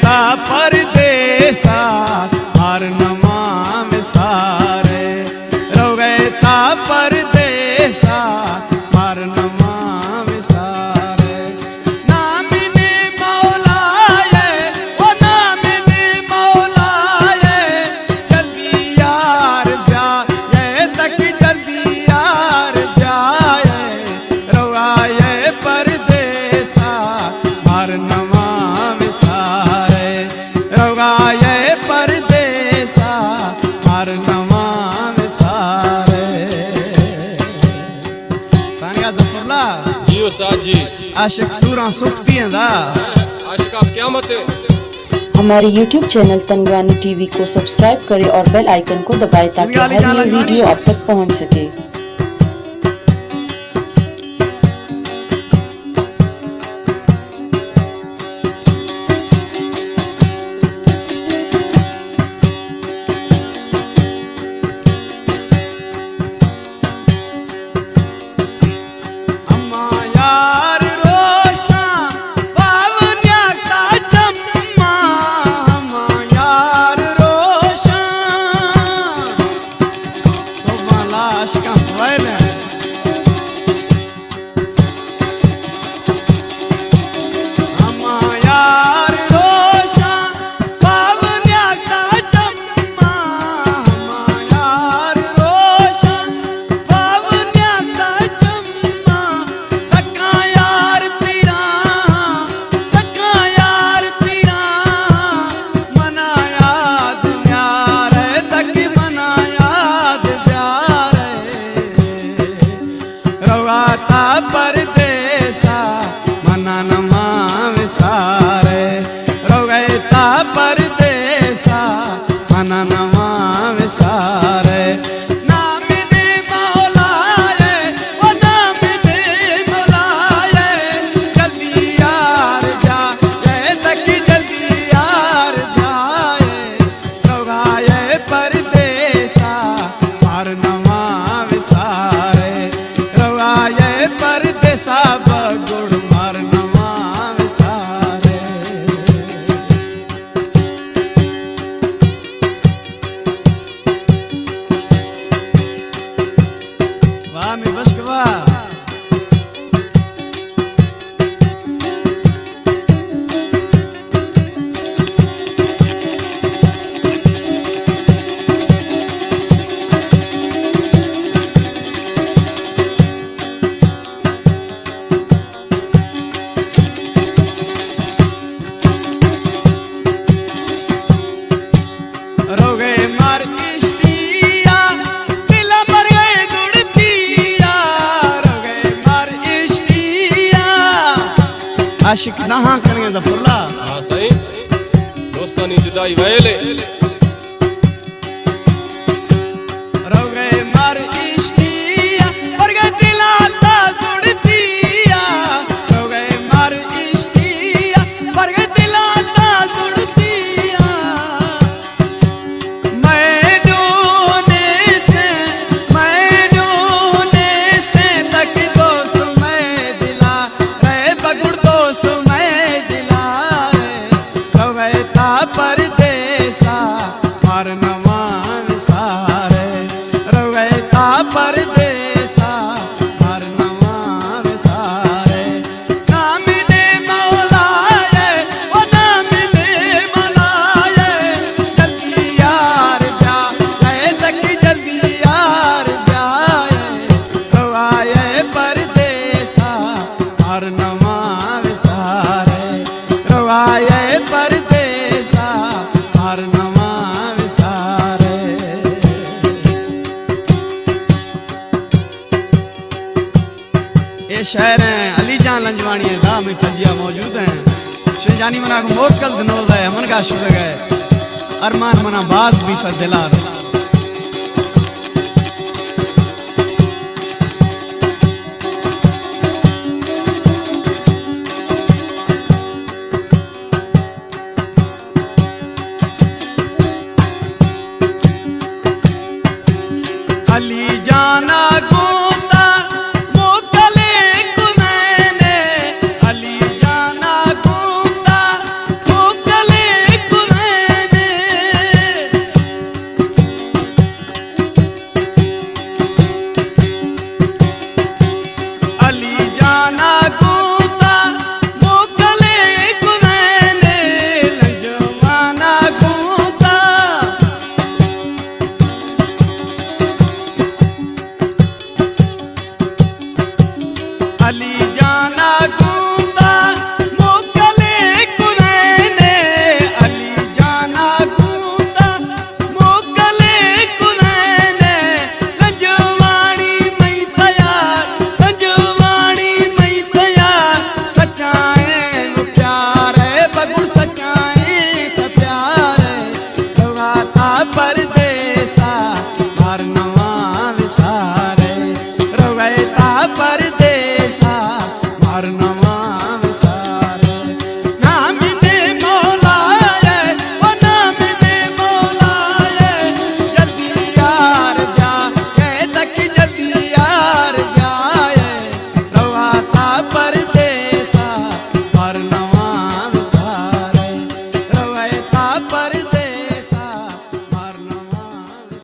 تا پردیسا، مار نواں وسارے۔ روگئے تا پردیسا، مار نواں وسارے۔ نام نے مولا ئے، او نام نے مولا ئے، جلدی یار بیا، اے تک جلدی یار بیا، اے روگا اے پردیسا، مار نواں وسارے، روگا اے پردیسا، مار نواں وسارے۔ تانگا ظفر اللہ۔ جی استاد جی۔ عاشق سوراں سختی ہیں دا۔ عاشق آپ قیامت ہے۔ ہمارے یوٹیوب چینل تنگوانی ٹی وی کو سبسکرائب کریں اور بیل آئیکن کو دبائیں تاکہ ہر نئی ویڈیو آپ تک پہنچ سکے۔ ہما یار روشاں، باونیاں کا چماں، ہما یار روشاں۔ سبحان اللہ، عاشقاں ویل ہے۔ ہما یار روشاں، باونیاں کا چماں، ہما یار روشاں، باونیاں کا چماں۔ تکاں یار تیراں، تکاں یار تیراں، منا یاد نیارے، تکی منا یاد نیارے۔ روگا تا پردیسا، منا نواں وسارے۔ روگئے تا پردیسا، منا نواں وسارے۔ نام نے مولا ئے، او نام نے مولا ئے، جلدی یار بیا، اے تک جلدی یار بیا، اے روگا اے پردیسا، مار نواں وسارے۔ روگا اے پردیسا، بگڑ مار نواں وسارے۔ واہ، می بشک واہ۔ روگئے مار اشتیا، دل مرگئے گڑتیا، روگئے مار اشتیا۔ عاشق نہاں کنگے ظفر اللہ۔ ہاں سائیں، دوستانی جدائی ویلے۔ روگئے مار اشتیا، پرگئے دلا تا زڑتیا۔ روگئے مار اشتیا، پرگئے دلا تا زڑتیا۔ مئے دو نیستیں، مئے دو نیستیں، تک دوست مئے دلا رہے، بگڑ دوست مئے دلا رہے۔ روگئے تا پردیسا، مار نواں وسارے۔ روگئے تا پردیسا، مار نواں وسارے۔ نام نے مولا ئے، او نام نے مولا ئے، جلدی یار بیا، اے تک جلدی یار بیا، اے روگا اے پردیسا، مار نواں وسارے۔ روگا اے پردیسا، مار نواں وسارے۔ اے شاعر ہیں علی جان لنجوانی ہیں، دا میں پجیا موجود ہیں۔ شنجانی منا کو موت کل دنو دے، من کا شدہ گئے۔ ارمان منا باز بیتا دلار۔